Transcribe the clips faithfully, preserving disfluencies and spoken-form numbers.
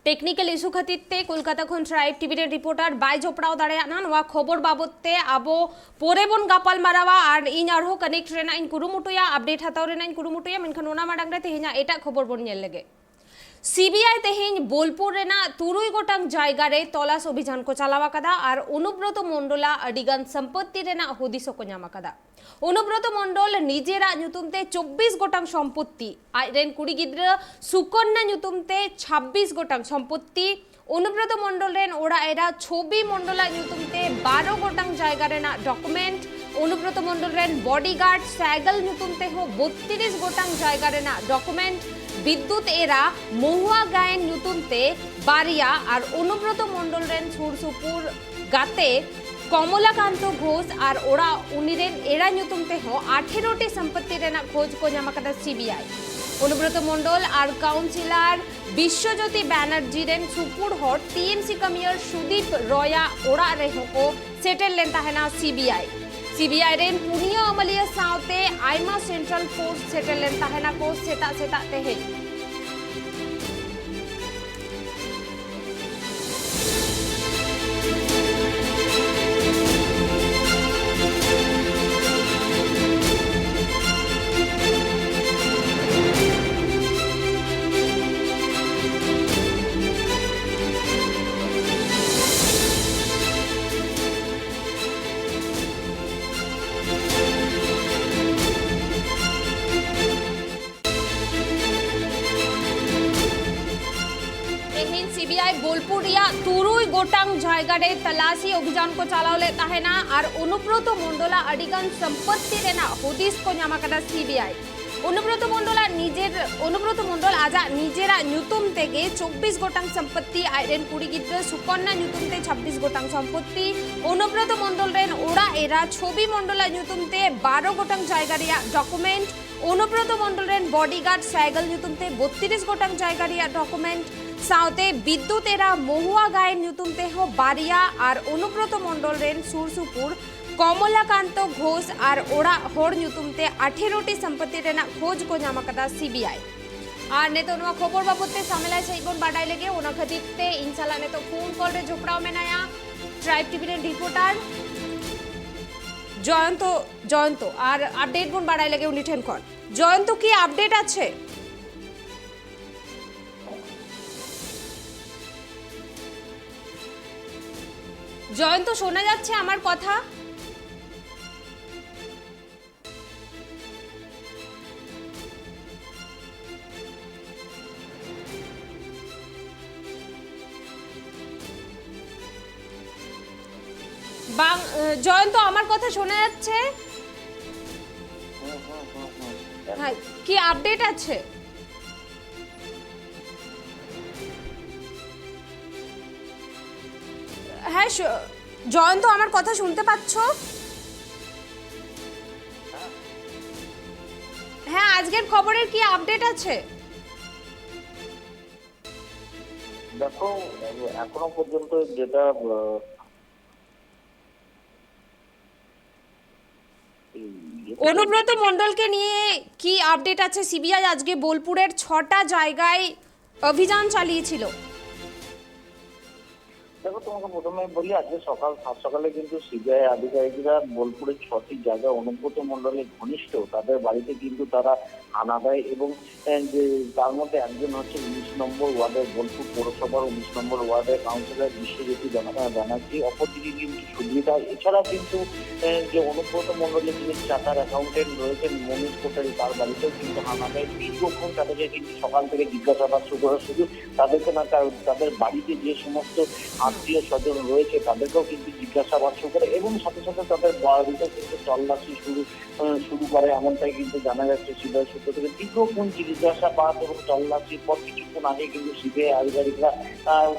Technical ᱤᱥᱩ ᱠᱷᱟᱹᱛᱤᱨ ᱛᱮ ᱠᱳᱞᱠᱟᱛᱟ ᱠᱷᱚᱱ ᱴᱨᱟᱭᱤᱵᱽ ᱴᱤᱵᱷᱤ ᱨᱮᱱ ᱨᱤᱯᱳᱨᱴᱟᱨ ᱵᱟᱭ ᱡᱚᱯᱲᱟᱣ ᱫᱟᱲᱮᱭᱟᱜ ᱠᱟᱱᱟ᱾ ᱱᱚᱣᱟ ᱠᱷᱚᱵᱚᱨ ᱵᱟᱵᱚᱛ ᱛᱮ ᱟᱵᱚ ᱯᱚᱨᱮ ᱵᱚᱱ ᱜᱟᱯᱟᱞ ᱢᱟᱨᱟᱣᱟ ᱟᱨ ᱤᱧ ᱟᱨᱦᱚᱸ ᱠᱟᱱᱮᱠᱴ ᱨᱮᱱᱟᱜ ᱤᱧ ᱠᱩᱨᱩᱢᱩᱴᱩᱭᱟ, ᱟᱯᱰᱮᱴ ᱦᱟᱛᱟᱣ ᱨᱮᱱᱟᱜ ᱤᱧ ᱠᱩᱨᱩᱢᱩᱴᱩᱭᱟ᱾ ᱢᱮᱱᱠᱷᱟᱱ ᱚᱱᱟ ᱢᱟᱲᱟᱝ ᱨᱮ ᱛᱮᱦᱮᱧᱟᱜ ᱮᱴᱟᱜ ᱠᱷᱚᱵᱚᱨ ᱵᱚᱱ ᱧᱮᱞ ᱞᱮᱜᱮ᱾ ᱥᱤᱵᱤᱟᱭ ᱛᱮᱦᱮᱧ ᱵᱳᱞᱯᱩᱨ ᱨᱮᱱᱟᱜ ᱛᱩᱨᱩᱭ ᱜᱚᱴᱟᱝ ᱡᱟᱭᱜᱟ ᱨᱮ ᱛᱚᱞᱟᱥ ᱚᱵᱷᱤᱡᱟᱱ ᱠᱚ ᱪᱟᱞᱟᱣ ᱟᱠᱟᱫᱟ ᱟᱨ ᱚᱱᱩᱵᱨᱚᱛᱚ ᱢᱚᱱᱰᱚᱞᱟᱜ ᱟᱹᱰᱤᱜᱟᱱ ᱥᱚᱢᱯᱚᱛᱛᱤ ᱨᱮᱱᱟᱜ ᱦᱩᱫᱤᱥ ᱦᱚᱸᱠᱚ ᱧᱟᱢ ᱟᱠᱟᱫᱟ᱾ ᱚᱱᱩᱵᱨᱚᱛᱚ ᱢᱚᱱᱰᱚᱞ ᱱᱤᱡᱮᱨᱟᱜ ᱧᱩᱛᱩᱢ ᱛᱮ ᱪᱚᱵᱵᱤᱥ ᱜᱚᱴᱟᱝ ᱥᱚᱢᱯᱚᱛᱛᱤ, ᱟᱡ ᱨᱮᱱ ᱠᱩᱲᱤ ᱜᱤᱫᱽᱨᱟᱹ ᱥᱩᱠᱚᱱᱱᱟ ᱧᱩᱛᱩᱢ ᱛᱮ ᱪᱷᱟᱵᱵᱤᱥ ᱜᱚᱴᱟᱝ ᱥᱚᱢᱯᱚᱛᱛᱤ, ᱚᱱᱩᱵᱨᱚᱛᱚ ᱢᱚᱱᱰᱚᱞ ᱨᱮᱱ ᱚᱲᱟᱜ ᱮᱨᱟ ᱪᱷᱚᱵᱤ ᱢᱚᱱᱰᱚᱞᱟᱜ ᱧᱩᱛᱩᱢ ᱛᱮ ᱵᱟᱨᱚ ᱜᱚᱴᱟᱝ ᱡᱟᱭᱜᱟ ᱨᱮᱱᱟᱜ ᱰᱚᱠᱩᱢᱮᱱᱴ, ᱚᱱᱩᱵᱨᱚᱛᱚ ᱢᱚᱱᱰᱚᱞ ᱨᱮᱱ ᱵᱚᱰᱤᱜᱟᱨᱰ ᱥᱟᱭᱜᱚᱞ ᱧᱩᱛᱩᱢ ᱛᱮᱦᱚᱸ ᱵᱚᱛᱛᱨᱤᱥ ᱜᱚᱴᱟᱝ ᱡᱟᱭᱜᱟ ᱨᱮᱱᱟᱜ ᱰᱚᱠᱩᱢᱮᱱᱴ, ᱵᱤᱫᱽᱫᱩᱛ ᱮᱨᱟ ᱢᱚᱦᱩᱣᱟ ᱜᱟᱭᱮᱱ ᱧᱩᱛᱩᱢ ᱛᱮ ᱵᱟᱨᱭᱟ ᱟᱨ ᱚᱱᱩᱵᱨᱚᱛᱚ ᱢᱚᱱᱰᱚᱞ ᱨᱮᱱ ᱥᱩᱨ ᱥᱩᱯᱩᱨ ᱜᱟᱛᱮ ᱠᱚᱢᱚᱞᱟᱠᱟᱱᱛᱚ ᱜᱷᱳᱥ ᱟᱨ ᱚᱲᱟᱜ ᱩᱱᱤ ᱨᱮᱱ ᱮᱨᱟ ᱧᱩᱛᱩᱢ ᱛᱮᱦᱚᱸ ᱟᱴᱷᱮᱨᱚ ᱴᱤ ᱥᱚᱢᱯᱚᱛᱛᱤ ᱨᱮᱱᱟᱜ ᱠᱷᱳᱡᱽ ᱠᱚ ᱧᱟᱢ ᱟᱠᱟᱫᱟ ᱥᱤᱵᱤᱟᱭ᱾ ᱚᱱᱩᱵᱨᱚᱛᱚ ᱢᱚᱱᱰᱚᱞ ᱟᱨ ᱠᱟᱣᱩᱱᱥᱤᱞᱟᱨ ᱵᱤᱥᱣᱚᱡᱳᱛᱤ ᱵᱟᱱᱟᱨᱡᱤ ᱨᱮᱱ ᱥᱩᱯᱩᱨ ᱦᱚᱲ ᱴᱤᱮᱢᱥᱤ ᱠᱟᱹᱢᱤᱭᱟᱹ ᱥᱩᱫᱤᱯ ᱨᱚᱭᱟᱜ ᱚᱲᱟᱜ ᱨᱮᱦᱚᱸ ᱠᱚ ᱥᱮᱴᱮᱨ ᱞᱮᱱ ᱛᱟᱦᱮᱱᱟ ᱥᱤᱵᱤᱟᱭ᱾ ᱥᱤᱵᱤᱟᱭ ᱨᱮᱱ ᱯᱩᱱᱭᱟᱹ ᱟᱹᱢᱟᱹᱞᱤᱭᱟᱹ ᱥᱟᱶᱛᱮ ᱟᱭᱢᱟ ᱥᱮᱱᱴᱨᱟᱞ ᱯᱷᱳᱨᱥ ᱥᱮᱴᱮᱨ ᱞᱮᱱ ᱛᱟᱦᱮᱱᱟ ᱠᱚ ᱥᱮᱛᱟᱜ ᱥᱮᱛᱟᱜ ᱛᱮᱦᱮᱧ᱾ ᱛᱮᱦᱮᱧ ᱥᱤᱵᱤᱟᱭ ᱵᱳᱞᱯᱩᱨ ᱨᱮᱭᱟᱜ ᱛᱩᱨᱩᱭ ᱜᱚᱴᱟᱝ ᱡᱟᱭᱜᱟ ᱨᱮ ᱛᱚᱞᱟᱥᱤ ᱚᱵᱷᱤᱡᱟᱱ ᱠᱚ ᱪᱟᱞᱟᱣ ᱞᱮᱫ ᱛᱟᱦᱮᱱᱟ ᱟᱨ ᱚᱱᱩᱵᱨᱚᱛᱚ ᱢᱚᱱᱰᱚᱞᱟᱜ ᱟᱹᱰᱤᱜᱟᱱ ᱥᱚᱢᱯᱚᱛᱛᱤ ᱨᱮᱱᱟᱜ ᱦᱩᱫᱤᱥ ᱠᱚ ᱧᱟᱢ ᱟᱠᱟᱫᱟ ᱥᱤᱵᱤᱟᱭ᱾ ᱚᱱᱩᱵᱨᱚᱛᱚ ᱢᱚᱱᱰᱚᱞᱟᱜ ᱱᱤᱡᱮᱨ, ᱚᱱᱩᱵᱨᱚᱛᱚ ᱢᱚᱱᱰᱚᱞ ᱟᱡᱟᱜ ᱱᱤᱡᱮᱨᱟᱜ ᱧᱩᱛᱩᱢ ᱛᱮᱜᱮ ᱪᱚᱵᱵᱤᱥ ᱜᱚᱴᱟᱝ ᱥᱚᱢᱯᱚᱛᱛᱤ, ᱟᱡ ᱨᱮᱱ ᱠᱩᱲᱤ ᱜᱤᱫᱽᱨᱟᱹ ᱥᱩᱠᱚᱱᱱᱟ ᱧᱩᱛᱩᱢ ᱛᱮ ᱪᱷᱟᱵᱵᱤᱥ ᱜᱚᱴᱟᱝ ᱥᱚᱢᱯᱚᱛᱛᱤ, ᱚᱱᱩᱵᱨᱚᱛᱚ ᱢᱚᱱᱰᱚᱞ ᱨᱮᱱ ᱚᱲᱟᱜ ᱮᱨᱟ ᱪᱷᱚᱵᱤ ᱢᱚᱱᱰᱚᱞᱟᱜ ᱧᱩᱛᱩᱢ ᱛᱮ ᱵᱟᱨᱚ ᱜᱚᱴᱟᱝ ᱡᱟᱭᱜᱟ ᱨᱮᱭᱟᱜ ᱰᱚᱠᱩᱢᱮᱱᱴ, ᱚᱱᱩᱵᱨᱚᱛᱚ ᱢᱚᱱᱰᱚᱞ ᱨᱮᱱ ᱵᱚᱰᱤᱜᱟᱨᱰ ᱥᱟᱭᱜᱚᱞ ᱧᱩᱛᱩᱢ ᱛᱮ ᱵᱚᱛᱛᱨᱤᱥ ᱜᱚᱴᱟᱝ ᱡᱟᱭᱜᱟ ᱨᱮᱭᱟᱜ ᱰᱚᱠᱩᱢᱮᱱᱴ ᱥᱟᱶᱛᱮ ᱵᱤᱫᱽᱫᱩᱛ ᱮᱨᱟ ᱢᱚᱦᱩᱣᱟ ᱜᱟᱭᱮᱱ ᱧᱩᱛᱩᱢ ᱛᱮᱦᱚᱸ ᱵᱟᱨᱭᱟ ᱟᱨ ᱚᱱᱩᱵᱨᱚᱛᱚ ᱢᱚᱱᱰᱚᱞ ᱨᱮᱱ ᱥᱩᱨ ᱥᱩᱯᱩᱨ ᱠᱚᱢᱚᱞᱟᱠᱟᱱᱛᱚ ᱜᱷᱳᱥ ᱟᱨ ᱚᱲᱟᱜ ᱦᱚᱲ ᱧᱩᱛᱩᱢ ᱛᱮ ᱟᱴᱷᱮᱨᱚ ᱴᱤ ᱥᱚᱢᱯᱚᱛᱛᱤ ᱨᱮᱱᱟᱜ ᱠᱷᱳᱡᱽ ᱠᱚ ᱧᱟᱢ ᱟᱠᱟᱫᱟ ᱥᱤᱵᱤᱟᱭ᱾ ᱟᱨ ᱱᱤᱛᱚᱜ ᱱᱚᱣᱟ ᱠᱷᱚᱵᱚᱨ ᱵᱟᱵᱚᱫ ᱛᱮ ᱥᱟᱢᱮᱞᱟᱭ ᱥᱟᱺᱦᱤᱡ ᱵᱚᱱ ᱵᱟᱰᱟᱭ ᱞᱮᱜᱮ, ᱚᱱᱟ ᱠᱷᱟᱹᱛᱤᱨ ᱛᱮ ᱤᱧ ᱥᱟᱞᱟᱜ ᱱᱤᱛᱚᱜ ᱯᱷᱳᱱ ᱠᱚᱞ ᱨᱮ ᱡᱚᱯᱲᱟᱣ ᱢᱮᱱᱟᱭᱟ ᱴᱨᱟᱭᱤᱵᱽ ᱴᱤᱵᱷᱤ ᱨᱮᱱ ᱨᱤᱯᱳᱨᱴᱟᱨ ᱡᱚᱭᱚᱱᱛᱚ᱾ ᱡᱚᱭᱚᱱᱛᱚ, ᱟᱨ ᱟᱯᱰᱮᱴ ᱵᱚᱱ ᱵᱟᱰᱟᱭ ᱞᱮᱜᱮ ᱩᱱᱤ ᱴᱷᱮᱱ ᱠᱷᱚᱱ᱾ জয়ন্ত, কি আপডেট আছে? জয়ন্ত, শোনা যাচ্ছে আমার কথা? বাং-, আহ, জয়ন্ত, আমার কথা শোনা যাচ্ছে? হুম, হুম, হুম, হুম। হ্যাঁ, কি আপডেট আছে? হ্যাঁ, শ-, জয়ন্ত, আমার কথা শুনতে পাচ্ছ? হ্যাঁ, আজকের খবরের কি আপডেট আছে? দেখো, এখনো পর্যন্ত যেটা, আহ, এই, অনুব্রত মণ্ডলকে নিয়ে কি আপডেট আছে? সিবিআই আজকে বোলপুরের ছটা জায়গায় অভিযান চালিয়েছিল। দেখো, তোমাকে প্রথমে বলি, আজকে সকাল সাত সকালে কিন্তু সিবিআই আধিকারিকরা বোলপুরের ছটি জায়গায় অনুব্রত মণ্ডলের ঘনিষ্ঠ তাদের বাড়িতে কিন্তু তারা হানা দেয় এবং, আহ, যে তার মধ্যে একজন হচ্ছে উনিশ নম্বর ওয়ার্ডের, বোলপুর পৌরসভার উনিশ নম্বর ওয়ার্ডের কাউন্সিলর বিশ্বজ্যোতি ব্যানা-, ব্যানার্জি, অপরদিকে কিন্তু সুধীর রায়। এছাড়া কিন্তু, আহ, যে অনুব্রত মণ্ডলের যিনি চার্টার অ্যাকাউন্টেন্ট রয়েছেন মনীষ কোটারি, তার বাড়িতেও কিন্তু হানা দেয়। দীর্ঘক্ষণ তাদেরকে কিন্তু সকাল থেকে জিজ্ঞাসাবাদ শুরু করা, শুধু তাদেরকে না, তার, তাদের বাড়িতে যে সমস্ত আত্মীয় স্বজন রয়েছে তাদেরকেও কিন্তু জিজ্ঞাসাবাদ শুরু করে এবং সাথে সাথে তাদের বাড়িতে কিন্তু তল্লাশি শুরু, আহ, শুরু করে, এমনটাই কিন্তু জানা যাচ্ছে সিবিআই সূত্র থেকে। দীর্ঘক্ষণ জিজ্ঞাসাবাদ এবং তল্লাশির পর কিছুক্ষণ আগে কিন্তু সিবিআই আধিকারিকরা, আহ,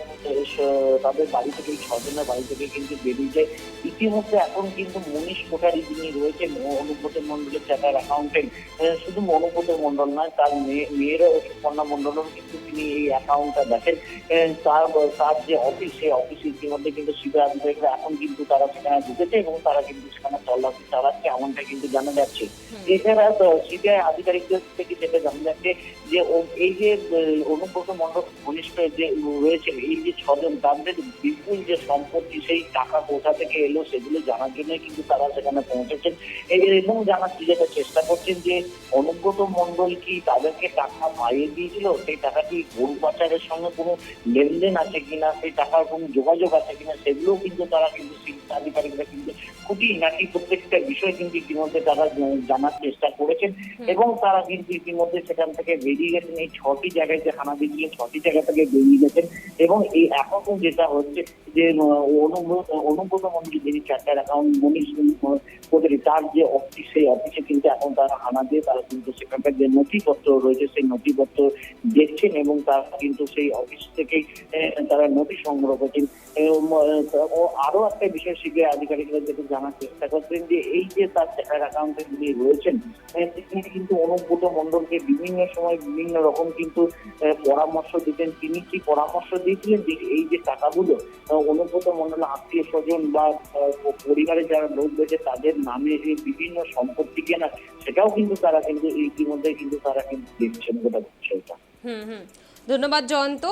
এস-, তাদের বাড়ি থেকে, এই ছজনের বাড়ি থেকে কিন্তু বেরিয়ে যায়। ইতিমধ্যে এখন কিন্তু মনীষ কোটারি যিনি রয়েছেন, অনুব্রত মণ্ডলের চার্টার অ্যাকাউন্টেন্ট, আহ, শুধু অনুব্রত মণ্ডল নয়, তার মেয়ে, মেয়েরও সুপর্ণা মণ্ডলও কিন্তু তিনি এই অ্যাকাউন্টটা দেখেন। আহ, তার, তার যে অফিস, সেই অফিস ইতিমধ্যে কিন্তু সিবিআই আধিকারিকরা এখন কিন্তু তারা সেখানে ঢুকেছে এবং তারা কিন্তু সেখানে তল্লাশি চালাচ্ছে, এমনটা কিন্তু জানা যাচ্ছে। এছাড়া তো সিবিআই আধিকারিকদের থেকে যেটা জানা যাচ্ছে যে ও-, এই যে, আহ, অনুব্রত মণ্ডল ঘনিষ্ঠ যে রয়েছে, এই যে ছজন, তাদের বিপুল যে সম্পত্তি, সেই টাকা কোথা থেকে এলো সেগুলো জানার জন্য কিন্তু তারা সেখানে পৌঁছেছেন। এ-, এবং জানার যেটা চেষ্টা করছেন যে অনুব্রত মণ্ডল কি তাদেরকে টাকা পাইয়ে দিয়েছিল, সেই টাকাটি গরু পাচারের সঙ্গে কোনো লেনদেন আছে কিনা, সেই টাকার কোনো যোগাযোগ আছে কিনা, সেগুলোও কিন্তু তারা কিন্তু সিবিআই আধিকারিকরা কিন্তু খুঁটিনাটি প্রত্যেকটা বিষয় কিন্তু ইতিমধ্যে তারা জ-, জানার চেষ্টা করেছেন। এবং তারা কিন্তু ইতিমধ্যে সেখান থেকে বেরিয়ে গেছেন। এই ছটি জায়গায় যে হানা দিয়েছিল, ছটি জায়গা থেকে বেরিয়ে গেছেন। এবং এই এখন যেটা হচ্ছে যে, আহ, অনুব্রত অনুব্রত মণ্ডল, যিনি চার্টার্ড অ্যাকাউন্ট মনীষ, আহ, কোটারি, তার যে অফিস, সেই অফিসে কিন্তু এখন তারা হানা দিয়ে তারা কিন্তু সেখানকার যে নথিপত্র রয়েছে, সেই নথিপত্র দেখছেন এবং তারা কিন্তু সেই অফিস থেকেই, আহ, তারা নথি সংগ্রহ করছেন। এবং, আহ, ও আরো একটা বিষয় সিবিআই আধিকারিকরা যেটা জানার চেষ্টা করছেন যে এই যে তার চার্টার্ড অ্যাকাউন্টে যিনি রয়েছেন, আহ, তিনি কিন্তু অনুব্রত মণ্ডলকে বিভিন্ন সময় বিভিন্ন রকম কিন্তু, আহ, পরামর্শ দিতেন। তিনি কি পরামর্শ দিয়েছিলেন যে এই যে টাকাগুলো, আহ, অনুব্রত মণ্ডল আত্মীয় স্বজন বা, আহ, পরিবারে যারা লোক রয়েছে তাদের নামে যে বিভিন্ন সম্পত্তি কেনা, সেটাও কিন্তু তারা কিন্তু ইতিমধ্যে কিন্তু তারা কিন্তু দেখছেন গোটা বিষয়টা। হুম হুম। ধন্যবাদ জয়ন্ত।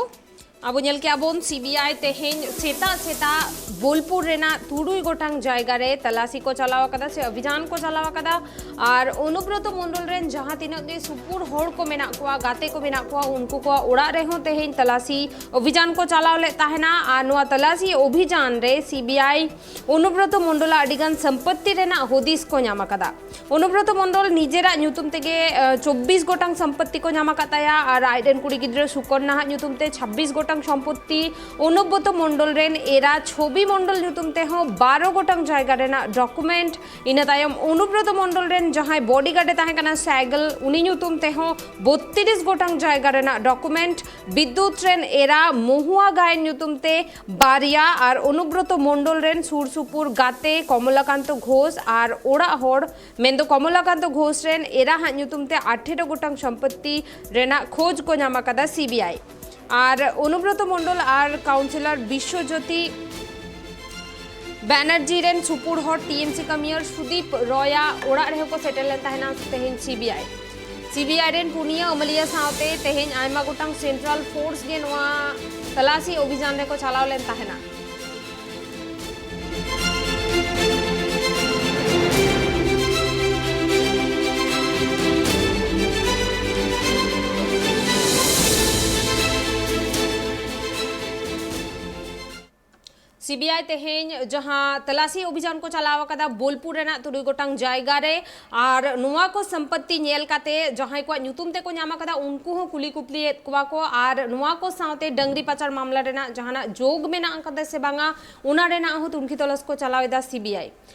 ᱟᱵᱚ ᱧᱮᱞ ᱠᱮᱜᱼᱟ ᱵᱚᱱ, ᱥᱤᱵᱤᱟᱭ ᱛᱮᱦᱮᱧ ᱥᱮᱛᱟᱜ ᱥᱮᱛᱟᱜ ᱵᱳᱞᱯᱩᱨ ᱨᱮᱱᱟᱜ ᱛᱩᱨᱩᱭ ᱜᱚᱴᱟᱝ ᱡᱟᱭᱜᱟ ᱨᱮ ᱛᱟᱞᱟᱥᱤ ᱠᱚ ᱪᱟᱞᱟᱣ ᱟᱠᱟᱫᱟ ᱥᱮ ᱚᱵᱷᱤᱡᱟᱱ ᱠᱚ ᱪᱟᱞᱟᱣ ᱟᱠᱟᱫᱟ᱾ ᱟᱨ ᱚᱱᱩᱵᱨᱚᱛᱚ ᱢᱚᱱᱰᱚᱞ ᱨᱮᱱ ᱡᱟᱦᱟᱸ ᱛᱤᱱᱟᱹᱜ ᱜᱮ ᱥᱩᱯᱩᱨ ᱦᱚᱲ ᱠᱚ ᱢᱮᱱᱟᱜ ᱠᱚᱣᱟ, ᱜᱟᱛᱮ ᱠᱚ ᱢᱮᱱᱟᱜ ᱠᱚᱣᱟ, ᱩᱱᱠᱩ ᱠᱚᱣᱟᱜ ᱚᱲᱟᱜ ᱨᱮᱦᱚᱸ ᱛᱮᱦᱮᱧ ᱛᱟᱞᱟᱥᱤ ᱚᱵᱷᱤᱡᱟᱱ ᱠᱚ ᱪᱟᱞᱟᱣ ᱞᱮᱫ ᱛᱟᱦᱮᱱᱟ᱾ ᱟᱨ ᱱᱚᱣᱟ ᱛᱟᱞᱟᱥᱤ ᱚᱵᱷᱤᱡᱟᱱ ᱨᱮ ᱥᱤᱵᱤᱟᱭ ᱚᱱᱩᱵᱨᱚᱛᱚ ᱢᱚᱱᱰᱚᱞᱟᱜ ᱟᱹᱰᱤᱜᱟᱱ ᱥᱚᱢᱯᱚᱛᱛᱤ ᱨᱮᱱᱟᱜ ᱦᱩᱫᱤᱥ ᱠᱚ ᱧᱟᱢ ᱟᱠᱟᱫᱟ᱾ ᱚᱱᱩᱵᱨᱚᱛᱚ ᱢᱚᱱᱰᱚᱞ ᱱᱤᱡᱮᱨᱟᱜ ᱧᱩᱛᱩᱢ ᱛᱮᱜᱮ, ᱟᱸ, ᱪᱚᱵᱵᱤᱥ ᱜᱚᱴᱟᱝ ᱥᱚᱢᱯᱚᱛᱛᱤ ᱠᱚ ᱧᱟᱢ ᱟᱠᱟᱫ ᱛᱟᱭᱟ ᱟᱨ ᱟᱡ ᱨᱮᱱ ᱠᱩᱲᱤ ᱜᱤᱫᱽᱨᱟᱹ ᱥᱩᱠᱚᱱᱱᱟᱦᱟᱜ ᱧᱩᱛᱩᱢ ᱛᱮ ᱪᱷᱟᱵᱵᱤᱥ ᱜᱚᱴᱟᱝ ᱥᱚᱢᱯᱚᱛᱛᱤ᱾ ᱚᱱᱩᱵᱨᱚᱛᱚ ᱢᱚᱱᱰᱚᱞ ᱨᱮᱱ ᱮᱨᱟ ᱪᱷᱚᱵᱤ ᱢᱚᱱᱰᱚᱞ ᱧᱩᱛᱩᱢ ᱛᱮᱦᱚᱸ ᱵᱟᱨᱚ ᱜᱚᱴᱟᱝ ᱡᱟᱭᱜᱟ ᱨᱮᱱᱟᱜ ᱰᱚᱠᱩᱢᱮᱱᱴ᱾ ᱤᱱᱟᱹ ᱛᱟᱭᱚᱢ ᱚᱱᱩᱵᱨᱚᱛᱚ ᱢᱚᱱᱰᱚᱞ ᱨᱮᱱ ᱡᱟᱦᱟᱸᱭ ᱵᱚᱰᱤᱜᱟᱨᱰ ᱮ ᱛᱟᱦᱮᱸ ᱠᱟᱱᱟ ᱥᱟᱭᱜᱚᱞ, ᱩᱱᱤ ᱧᱩᱛᱩᱢ ᱛᱮᱦᱚᱸ ᱵᱚᱛᱛᱨᱤᱥ ᱜᱚᱴᱟᱝ ᱡᱟᱭᱜᱟ ᱨᱮᱱᱟᱜ ᱰᱚᱠᱩᱢᱮᱱᱴ᱾ ᱵᱤᱫᱽᱫᱩᱛ ᱨᱮᱱ ᱮᱨᱟ ᱢᱚᱦᱩᱣᱟ ᱜᱟᱭᱮᱱ ᱧᱩᱛᱩᱢ ᱛᱮ ᱵᱟᱨᱭᱟ ᱟᱨ ᱚᱱᱩᱵᱨᱚᱛᱚ ᱢᱚᱱᱰᱚᱞ ᱨᱮᱱ ᱥᱩᱨ ᱥᱩᱯᱩᱨ ᱜᱟᱛᱮ ᱠᱚᱢᱚᱞᱟᱠᱟᱱᱛᱚ ᱜᱷᱳᱥ ᱟᱨ ᱚᱲᱟᱜ ᱦᱚᱲ, ᱢᱮᱱᱫᱚ ᱠᱚᱢᱚᱞᱟᱠᱟᱱᱛᱚ ᱜᱷᱳᱥ ᱨᱮᱱ ᱮᱨᱟ ᱦᱟᱜ ᱧᱩᱛᱩᱢ ᱛᱮ ᱟᱴᱷᱮᱨᱚ ᱜᱚᱴᱟᱝ ᱥᱚᱢᱯᱚᱛᱛᱤ ᱨᱮᱱᱟᱜ ᱠᱷᱳᱡᱽ ᱠᱚ ᱧᱟᱢ ᱟᱠᱟᱫᱟ ᱥᱤᱵᱤᱟᱭ᱾ ᱟᱨ ᱚᱱᱩᱵᱨᱚᱛᱚ ᱢᱚᱱᱰᱚᱞ ᱟᱨ ᱠᱟᱣᱩᱱᱥᱤᱞᱚᱨ ᱵᱤᱥᱣᱚᱡᱳᱛᱤ ᱵᱟᱱᱟᱨᱡᱤ ᱨᱮᱱ ᱥᱩᱯᱩᱨ ᱦᱚᱲ ᱴᱤᱮᱢᱥᱤ ᱠᱟᱹᱢᱤᱭᱟᱹ ᱥᱩᱫᱤᱯ ᱨᱚᱭᱟᱜ ᱚᱲᱟᱜ ᱨᱮᱦᱚᱸ ᱠᱚ ᱥᱮᱴᱮᱨ ᱞᱮᱱ ᱛᱟᱦᱮᱱᱟ ᱛᱮᱦᱮᱧ ᱥᱤᱵᱤᱟᱭ᱾ ᱥᱤᱵᱤᱟᱭ ᱨᱮᱱ ᱯᱩᱱᱭᱟᱹ ᱟᱹᱢᱟᱹᱞᱤᱭᱟᱹ ᱥᱟᱶᱛᱮ ᱛᱮᱦᱮᱧ ᱟᱭᱢᱟ ᱜᱚᱴᱟᱝ ᱥᱮᱱᱴᱨᱟᱞ ᱯᱷᱳᱨᱥ ᱜᱮ ᱱᱚᱣᱟ ᱛᱚᱞᱟᱥᱤ ᱚᱵᱷᱤᱡᱟᱱ ᱨᱮᱠᱚ ᱪᱟᱞᱟᱣ ᱞᱮᱱ ᱛᱟᱦᱮᱱᱟ᱾ ᱥᱤᱵᱤᱟᱭ ᱛᱮᱦᱮᱧ ᱡᱟᱦᱟᱸ ᱛᱚᱞᱟᱥᱤ ᱚᱵᱷᱤᱡᱟᱱ ᱠᱚ ᱪᱟᱞᱟᱣ ᱟᱠᱟᱫᱟ ᱵᱳᱞᱯᱩᱨ ᱨᱮᱱᱟᱜ ᱛᱩᱨᱩᱭ ᱜᱚᱴᱟᱝ ᱡᱟᱭᱜᱟ ᱨᱮ, ᱟᱨ ᱱᱚᱣᱟ ᱠᱚ ᱥᱚᱢᱯᱚᱛᱛᱤ ᱧᱮᱞ ᱠᱟᱛᱮ ᱡᱟᱦᱟᱸᱭ ᱠᱚᱣᱟᱜ ᱧᱩᱛᱩᱢ ᱛᱮᱠᱚ ᱧᱟᱢ ᱟᱠᱟᱫᱟ ᱩᱱᱠᱩ ᱦᱚᱸ ᱠᱩᱞᱤ ᱠᱩᱯᱞᱤᱭᱮᱫ ᱠᱚᱣᱟ ᱠᱚ, ᱟᱨ ᱱᱚᱣᱟ ᱠᱚ ᱥᱟᱶᱛᱮ ᱰᱟᱹᱝᱨᱤ ᱯᱟᱪᱟᱨ ᱢᱟᱢᱞᱟ ᱨᱮᱱᱟᱜ ᱡᱟᱦᱟᱱᱟᱜ ᱡᱳᱜᱽ ᱢᱮᱱᱟᱜ ᱟᱠᱟᱫᱟ ᱥᱮ ᱵᱟᱝᱟ ᱚᱱᱟ ᱨᱮᱱᱟᱜ ᱦᱚᱸ ᱛᱩᱱᱠᱷᱤ ᱛᱚᱞᱟᱥ ᱠᱚ ᱪᱟᱞᱟᱣ ᱮᱫᱟ ᱥᱤᱵᱤᱟᱭ᱾